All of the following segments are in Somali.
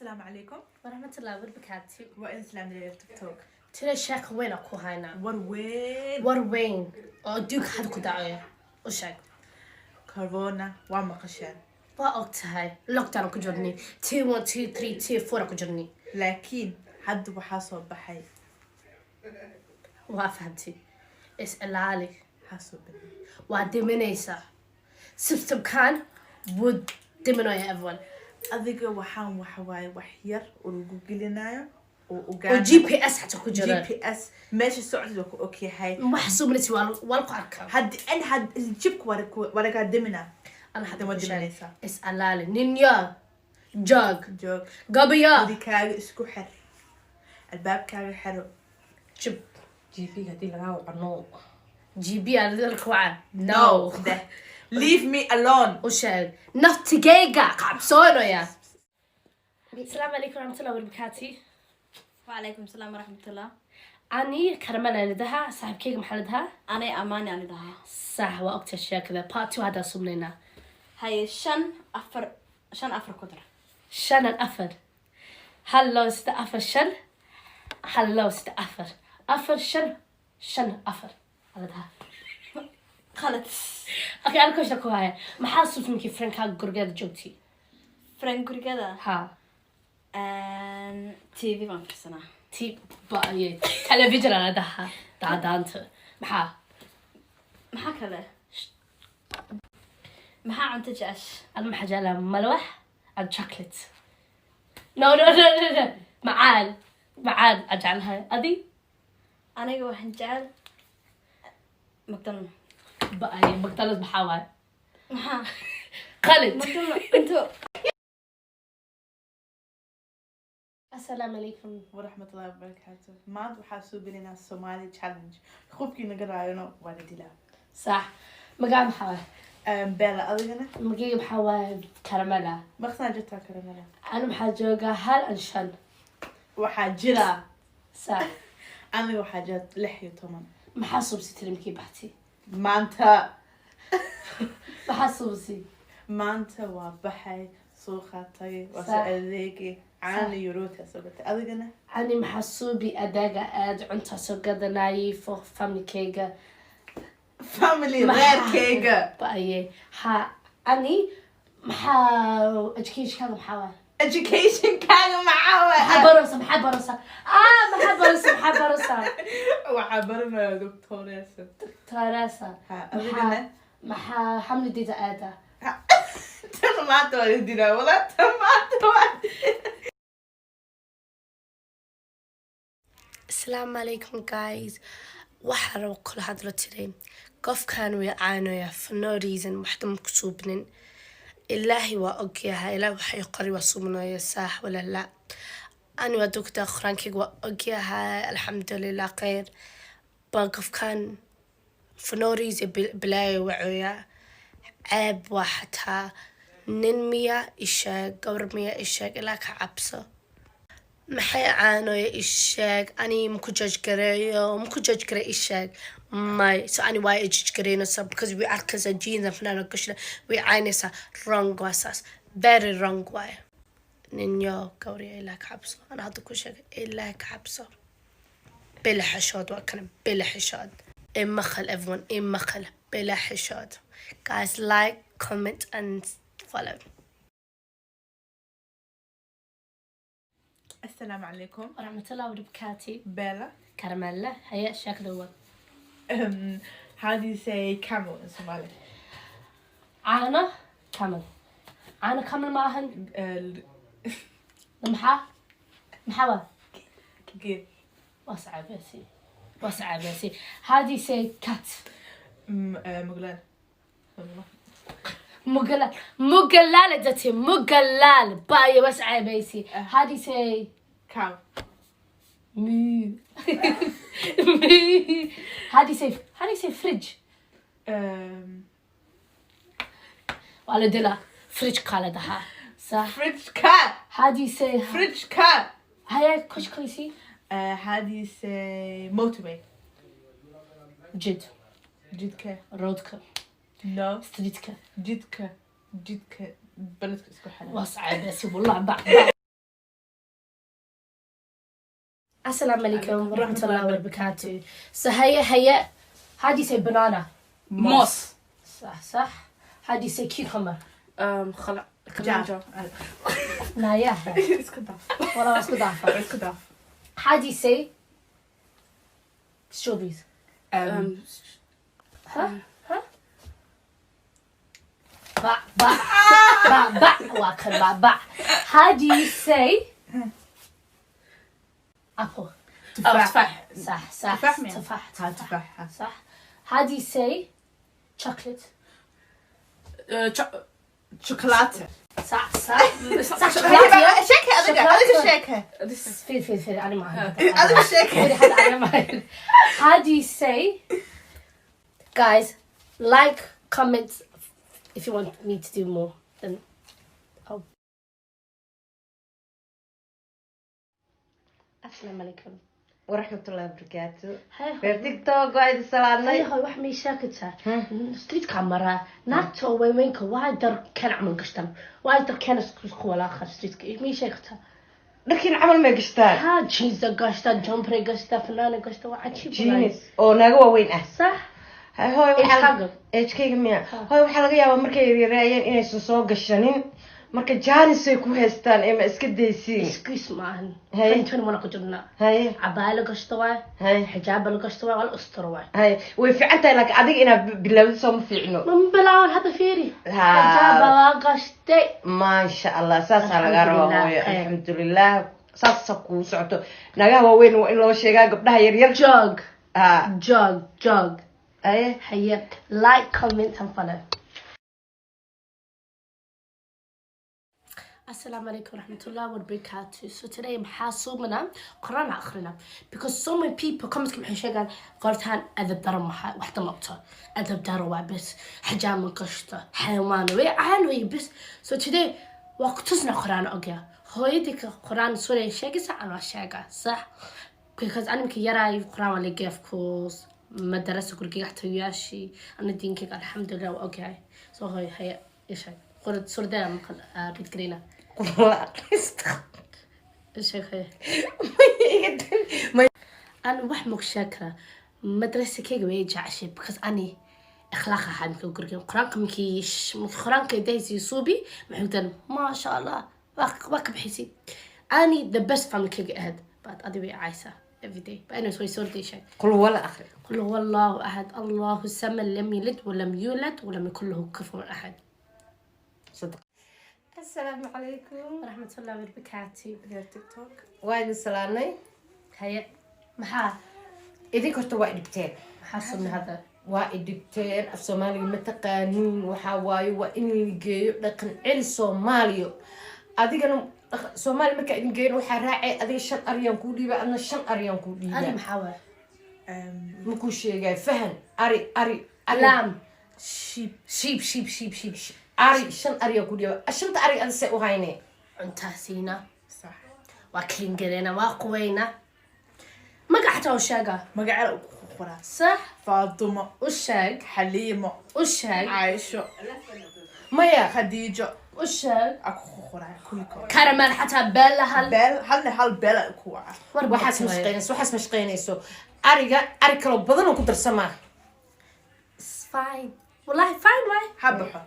Asalaamu calaykum. Waraxmatullahi wabarakaatu. Waa in islaam leeyahay TikTok. Tira sheeko weyn aan ku haynaa. War weyn. War weyn oo adduunka hadda ku dhacaya u sheeg. Corona waa maqasheen. Waa og tahay lockdown aan ku jirnay, 2 1 2 3 2 4 aan ku jirnay. Laakiin hadda waxaa soo baxay. Waa fahamtay, is ilaali. Waxaa soo baxay. Waa dhimanaysaa, systemkan wuu dhimanaya everyone. Adiga waxaan waxa waaye wax yar oo lagu gelinayo oo oo ogaana. GPS xataa ku jira. GPS meesha socod waa ku ogyahay. Wax suubnaysa waa lagu arkaa. Haddi in had jibka waa lagaa dimina. Ana hadda waa ku sheeg. dhimanaysaa. Is ilaali, ninyo joog. Joog. Gabayo. Gurikaaga isku xir, albaabkaaga xiro. Jib. GP haddii lagaa waco, no. GB aan dalka waca, no. Deh. Leave me alone. U sheeg naftigayga qabsoonaya. Asalaamu calaykum waraxmatullahi wabarakaati. وعليكم السلام ورحمة الله. Ani Karamala lidahaa, saaxiibkayga maxaa lidahaa? أنا أماني أنا دها. Sax, waa ogta sheekada. Part two haddaa subnaynaa. هاي 5 4 5 4 قدرة. Shanan afar, 1 2 3 4 5, 1 2 3 4 4 5 5 4 alidahaa. خلط. Okay, ana question ku haya: maxaa subninkii friendkaaga gurigeeda joogtay? فرن كذا. Ha. TV بان فرسنا. Ti ba television ala dhahaa daadaanta maxaa? maxaa kale, maxaa cunto jecesha? Ana maxaa jeclaa? Malawax and chocolate. No, no, no, no, no. Macaan, macaan aan jeclahay. Adi? aniga waxaan jecel McDonald. Ba-ay, McDonald maxaa waaye? Maxaa? Qalid. McDonald cunto. Asalaamu calaykum. Waraxmatullahi wabarakaatu. Maanta waxaa soo gelinaa Somali challenge. Qofkii naga raayona waa la dilaa. Sax. Magaca maxaa waaye? Bella, adigana? Magayga maxaa waaye? Karamela. Maqsanaa jirtaa, Karamela? Ana maxaa joogaa? 1 and 5. Waxaa jira. Sax. Aniga waxaa jira 16. Maxaa subsi tiri markii baxtay? Maanta. Maxaa subsi? Maanta waa baxay, suuqa tagay, waa soo adeegay, caano iyo rooti soo gatay. Adigana? Ani maxaa suubi? Adaaga aad cuntaa soo gadanayay for familykayga. Family reerkayga. Ba-aye ha. Ani maxaa educationkaaga maxaa waaye? Educationkaaga maxaa Maxaa waay? Baraysa, maxaa baraysa? Maxaa baraysa, maxaa baraysa? Waxaa baranaya doctoresa. Teresa. Ha, adigana? Maxaa xamlidayda aada? Tan maanta waa la dilaa, walaa tan maanta waa. Asalaamu calaykum guys. Waxaa raba kula hadlo tiray qofkan way caanoya for no reason. Waxda ma ku suubnin. Ilaahay waa ogyahay, ilaahay waxay qori waa suubnaya, saax wala la? Ani waa dugtaa, quraankayga waa ogyahay, alxamdulilah, kheyr ba. Qofkan for no reason bilaayo wacoya, ceeb waa. Xataa nin miya isheeg, gabar miya isheeg, ilaa ka cabso. Maxay caanoya isheeg? Ani maku judge gareeyo, maku judge gareeyo, isheeg may. So ani waa i judge gareynaysa because way arkaysaa jeans and fanaanad gashna, way caynaysaa. Wrong waa saas, very wrong waay. Ninyo, gawriya, ilaa ka cabso. Ana hadda ku sheegay, ilaa ka cabso, bila xishood waa kana, bila xishood. Imaqal everyone, imaqal, bila xishood. Guys, like, comment and follow. Asalaamu calaykum. Waraxmatullahi wabarakaati. Bella. Karamella haya, sheekada waa. How do you say camel in Somali? Caano camel, caano camel maahan. Maxaa, maxaa waa? Geed. Waa sacabeesi, waa sacabeesi. How do you say cat? Muglaal. Mugalaal, mugalaal dati mugalaal baayo, waa sacabeesi. How do you say Cow. Moo, moo. How do you say fridge? Waa la dilaa, fridge kaa la dhahaa, sax. Fridge cat. How do you say Fridge cat. Haya, koshkoysi. How do you say motorway? Jid. Jidka. Roadka. No. Streetka. Jidka, jidka beledka isku xiran. Waa sacabeesi wallah ba. Assalamu alaikum wa rahmatullahi wa barakatuh. So haye haye, how do you say banana? Moos. صح صح. How do you say cucumber? Khala. Jaar. Naya. Iska daaf. Wala isku daafa. Iska daaf. How do you say strawberries? Huh? Huh? Ba ba ba ba waa kan ba ba. How do you say apple? Tufaax. Tufaax. صح صح. تفاح miya? تفاح. Ha, tufaax. صح. How do you say chocolate? Chocolate. صح صح صح. شوكولاتة. Sheeke adiga, adiga sheeke. فين فين فين أنا ما Adiga sheeke. أنا ما. How do you say, guys, like, comment if you want me to do more, then oh. Assalamu alaikum. Waraxmatullahi wabarakaatu. Hey. Reer TikTok, waa idin salaadnay. Hey hoy, wax may sheegaysaa? Streetka maraa, naagta oo waaweynka waa darkeen camal gashtaan, waa darkeen isku walaaqa streetka. May sheegtaa? Dharkiin camal may gashtaan? Ha, jeans gashtaa, jumper gashtaa, fanaana gashtaa, waa cajiib walahi. Jeans oo naaga waaweyn ah. Sax. Hay hooy, waxaa Age-kaaga? Age-kayga miya? Hooy, waxaa laga yaabaa markay yaryaraayeen inaysan soo gashanin, marka jaanisay ku haystaan ee ma iska daysiin? Excuse maahan. Hey. 2021 ku jirnaa. Haye. Cabaaya la gashto waay. Haye. Xijaaba la gashto waay, waa la usturo waay. Haye, way fiican tahay, laakiin adiga inaad bilowdo soo ma fiicno. Ma bilaawan hadda, fiiri. Ha. Xijaaba waa gashtay. Maasha Allah, saasaa lagaa rabaa. Alxamdulilah, Hooyo. khayr. Alxamdulilah, saasa kuu socoto. Naagaha waaweyn waa in loo sheegaa gabdhaha yaryar. Jog. Ha. Jog jog. Haye. Haye, like, comment and follow. Assalamu alaikum warahmatullahi wabarakatuh. So today maxaa suumanaa? Quraan akhrina, because so many people comments maxay sheegaan qortaan adab daro, maxaa waxta maqto adab daro waa bes, xijaab ma gashto, xayawaan way caan way bes. So today waa ku tusna Quraan ogya hooyadii ka Quraan suuray sheegaysa, aan waa sheegaa sax, because animka yaraay Quraan waa lageey, of course madarasa gurigayga xataa yaashii ana diinkayga alxamdulilah waa ogyahay. So hooy, haya, isheeg qurad surdaya maqal read gareyna. La aqrista. Isheeg hooy. أنا wax ma sheegi karaa, madrasakeyga way jeceshay because ani akhlaaq ahaa marka guriga Qur-aanka markii Qur-aanka dahaysi suubi maxay dan, maasha Allah, waa ka bixisay ani the best family keyga ahayd, but adi way caysaa every day. But anyways, way soo sheeg. Qul wala akhri. قل هو الله أحد، الله الصمد، لم يلد ولم يولد ولم يكن له كفوا أحد. Sadaq. Assalaamu calaykum. ورحمة الله وبركاته. Reer TikTok. Waa idin salaadnay. هيا maxaa? Idinka horta waa idhibteen. Maxaa sunna hadda? Waa idhibteen, af Soomaaliga ma taqaaniin. Waxaa waaye waa in la geeyo dhaqan celi Soomaaliya. Adigana Soomaaliya markaa idin geeyo waxaa raacay adiga shan aryaan kuu dhiibay, adna shan aryaan kuu ari dhiibay. Maxaa waay? Makuu sheegay fahan, ari ari ari. Lamb. Sheep. Sheep, sheep, sheep, sheep. Ari, shan aryaan kuu dhiibay. Shanta ari adi see u hayne? Cuntaa siina. Sax. Waa clean gareyna, waa quweyna, magac xataa u sheega. Magaceeda ku qoraa. Sax. Faadumo. U sheeg. Xaliimo. U sheeg. Caaisho. Maya. Khadiijo. U sheeg. Aa ku qoraa kulligood. Karameel xataa beel lahal. Beel halna hal beel aa ku waca. War. Waxaas ma shaqeynayso, waxaas ma shaqeynayso. Ariga ari kaloo badan oo ku darsamaa. It's fine, wallahi fine waay. Ha baxo.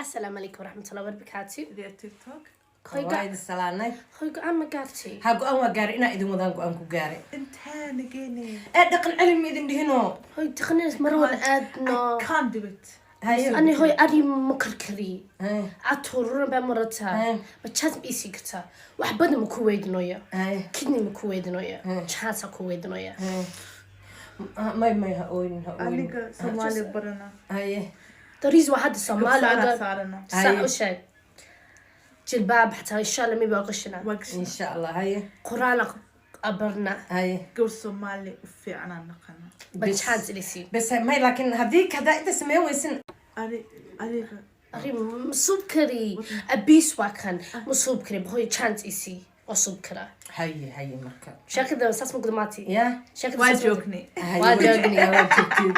Asalaamu calaykum waraxmatullahi wabarakaatu. Reer TikTok. Hoyga. Waa idin salaanay. Hoy, go-aan ma gaartay? Ha, go-aan waa gaaray, inaa idin wadaan go-aan ku gaaray. Intaana geenaya. Ee dhaqan celi ma idin dhihino? Hoy, taqniis mar wada aadno. I can't do it. Haye. Ani hoy, ari ma karkariye. Haye. Catuuruna baa marataa. Haye. Ma chance ma isii kartaa? Wax badan ma ku weydinoya. Haye. Kidney ma ku weydinoya, chance ku weydinoya. May, may, ha ooyin, ha ooyin. Aniga Soomaali barana. Haye. The reason why hadda Soomaali Saara oga saarana. saa Haye. u sheeg, jilbaab xataa insha Allah maybe waa qashina. Wagshna. Insha Allah, haye. Quraan abarna. Haye. Gabar Soomaali u fiicanaan naqana. Ba chance ilisi. Bes may, laakiin haddii hadaa inta sameyn weysin. Ari adiga. Ari ma suub kari, abiis waa kan ma suub kari. Hoy, chance isi, waa suub karaa. Haye, haye, marka Sheekada saas ma gudamaati. Ya. Sheekada Waa saas ma joognay. Haye, Waa joognay. Waa joogtiin.